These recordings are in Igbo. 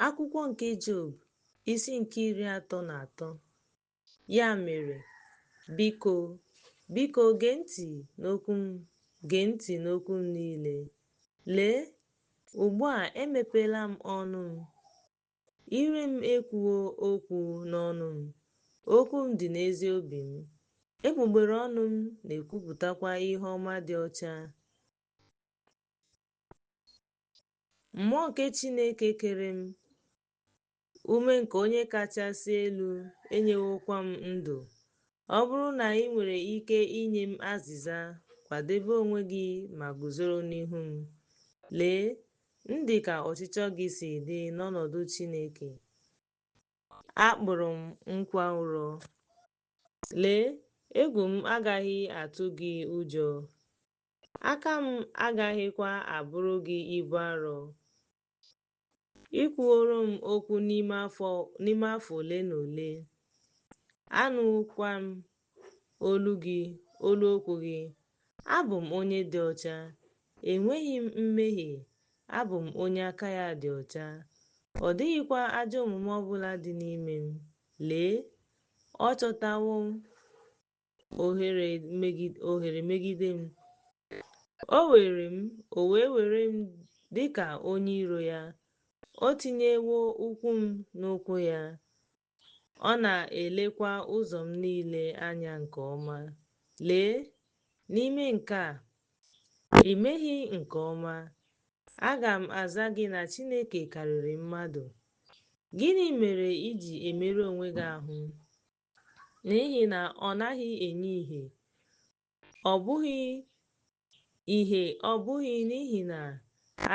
Akwụkwọ nke Job, isi nke 33. Ya mere, biko, biko gee ntị n'okwu m, gee ntị n'okwu m niile. Lee, ugbu a emepeela m ọnụ m, ire m ekwuwo okwu n'ọnụ m, okwu m dị n'ezi obi m, egbugbere ọnụ m na-ekwupụtakwa ihe ọma dị ọcha. Mmụọ nke Chineke kere m, ume nke Onye kachasị elu enyewokwa m ndụ. Ọ bụrụ na ị nwere ike inye m azịza, kwadebe onwe gị ma guzoro n'ihu m. Lee, m dị ka ọchịchọ gị si dị n'ọnọdụ Chineke. Akpụrụ m nkwa ụrọ. Lee, egwu m agaghị atụ gị ụjọ, aka m agaghịkwa abụrụ gị ibu arọ. Ị kwuworo m okwu n'ime afọ ole na ole, anụwokwa m olu gị, olu okwu gị. Abụ m onye dị ọcha, enweghị m mmehie, abụ m onye aka ya dị ọcha, ọ dịghịkwa ajọ omume ọ bụla dị n'ime m. Lee, ọ chọtawo ohere megide m. O were m, o wee were m dị ka onye iro ya. O tinyewo ụkwụ m n'ụkwụ ya. Ọ na-elekwa ụzọ m niile anya nke ọma. Lee, n'ime nke a, i meghị nke ọma. Aga m aza gị na Chineke karịrị mmadụ. Gịnị mere i ji emerụ onwe gị ahụ? N'ihi na ọ naghị enye ìhè, ọ bụghị ìhè, ọ bụghị n'ihi na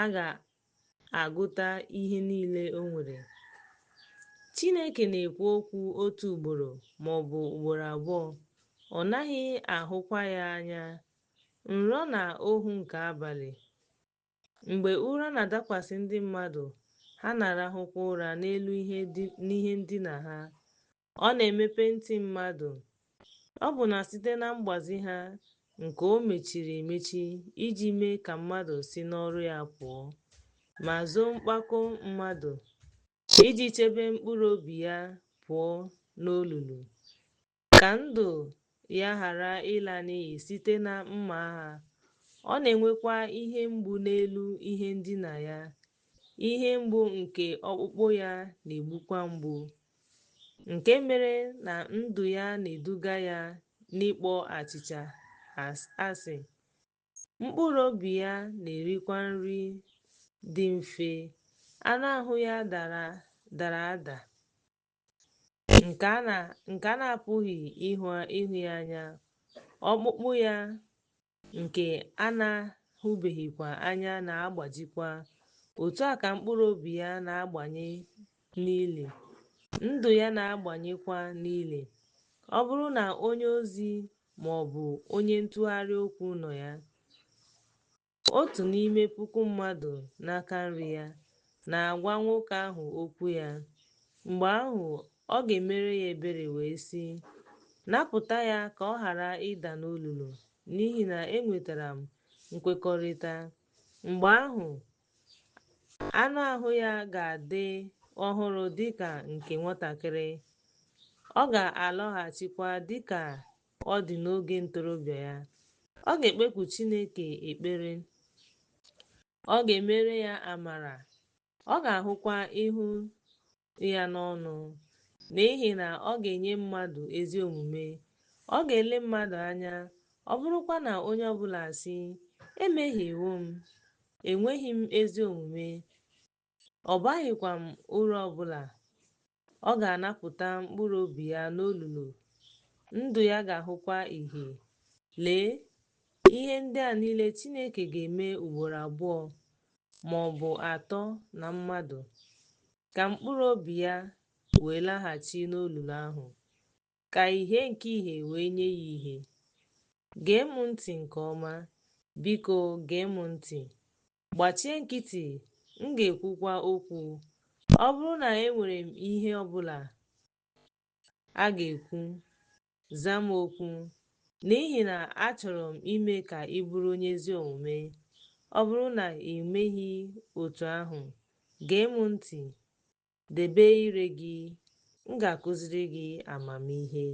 a ga-agụta ihe niile o nwere. Chineke na-ekwu okwu otu ugboro ma ọ bụ ugboro abụọ, ọ naghị ahụkwa ya anya. Nrọ na ọhụ nke abalị. Mgbe ụra na-adakwasị ndị mmadụ, ha na-arahụkwa ụra n'elu n'ihe ndina ha. Ọ na-emepe ntị mmadụ, ọbụna site na mgbazi ha nke o mechiri emechi iji mee ka mmadụ si n'ọrụ ya pụọ, ma zoo mpako mmadụ, iji chebe mkpụrụ obi ya pụọ n'olulu, ka ndụ ya ghara ịla n'iyi site na mma agha. Ọ na-enwekwa ihe mgbu n'elu ihe ndina ya, ihe mgbu nke ọkpụkpụ ya na-egbukwa mgbu, nke mere na ndụ ya na-eduga ya n'ịkpọ achịcha asị, mkpụrụ obi ya na-erikwa nri dị mfe. Anụ ahụ ya dara ada, nke a na-apụghị ịhụ ya anya, ọkpụkpụ ya nke a na-ahụbeghịkwa anya na-agbajikwa. Otu a ka mkpụrụ obi ya na-agbanye n'ili, ndụ ya na-agbanyekwa n'ili. Ọ bụrụ na onye ozi ma ọ bụ onye ntụgharị okwu nọ ya, otu n'ime puku mmadụ n'aka nri ya, na-agwa nwoke ahụ okwu ya, mgbe ahụ ọ ga-emere ya ebere wee sị, napụta ya ka ọ ghara ịda n'olulu, n'ihi na enwetara m nkwekọrịta. Mgbe ahụ anụ ahụ ya ga-adị ọhụrụ dị ka nke nwatakịrị, ọ ga-alọghachikwa dị ka ọ dị n'oge ntorobịa ya. Ọ ga-ekpeku Chineke ekpere, ọ ga-emere ya amara, ọ ga-ahụkwa ihu ya n'ọnụ, n'ihi na ọ ga-enye mmadụ ezi omume. Ọ ga-ele mmadụ anya, ọ bụrụkwa na onye ọbụla sị, emehiewo m, enweghị m ezi omume, ọ baghịkwa m uru ọbụla, ọ ga-anapụta mkpụrụ obi ya n'olulu, ndụ ya ga-ahụkwa ìhè. Lee, ihe ndị a niile Chineke ga-eme ugboro abụọ ma ọ bụ atọ na mmadụ, ka mkpụrụ obi ya wee laghachi n'olulu ahụ, ka ìhè nke ìhè wee nye ya ìhè. Gee m ntị nke ọma, biko gee m ntị. Gbachie nkịtị, m ga-ekwukwa okwu. Ọ bụrụ na enwere m ihe ọ bụla a ga-ekwu, zaa m okwu, n'ihi na achọrọ m ime ka ị bụrụ onye ezi omume. Ọ bụrụ na ị meghị otu ahụ, gee m ntị. Debe ire gị, m ga-akụziri gị amamihe.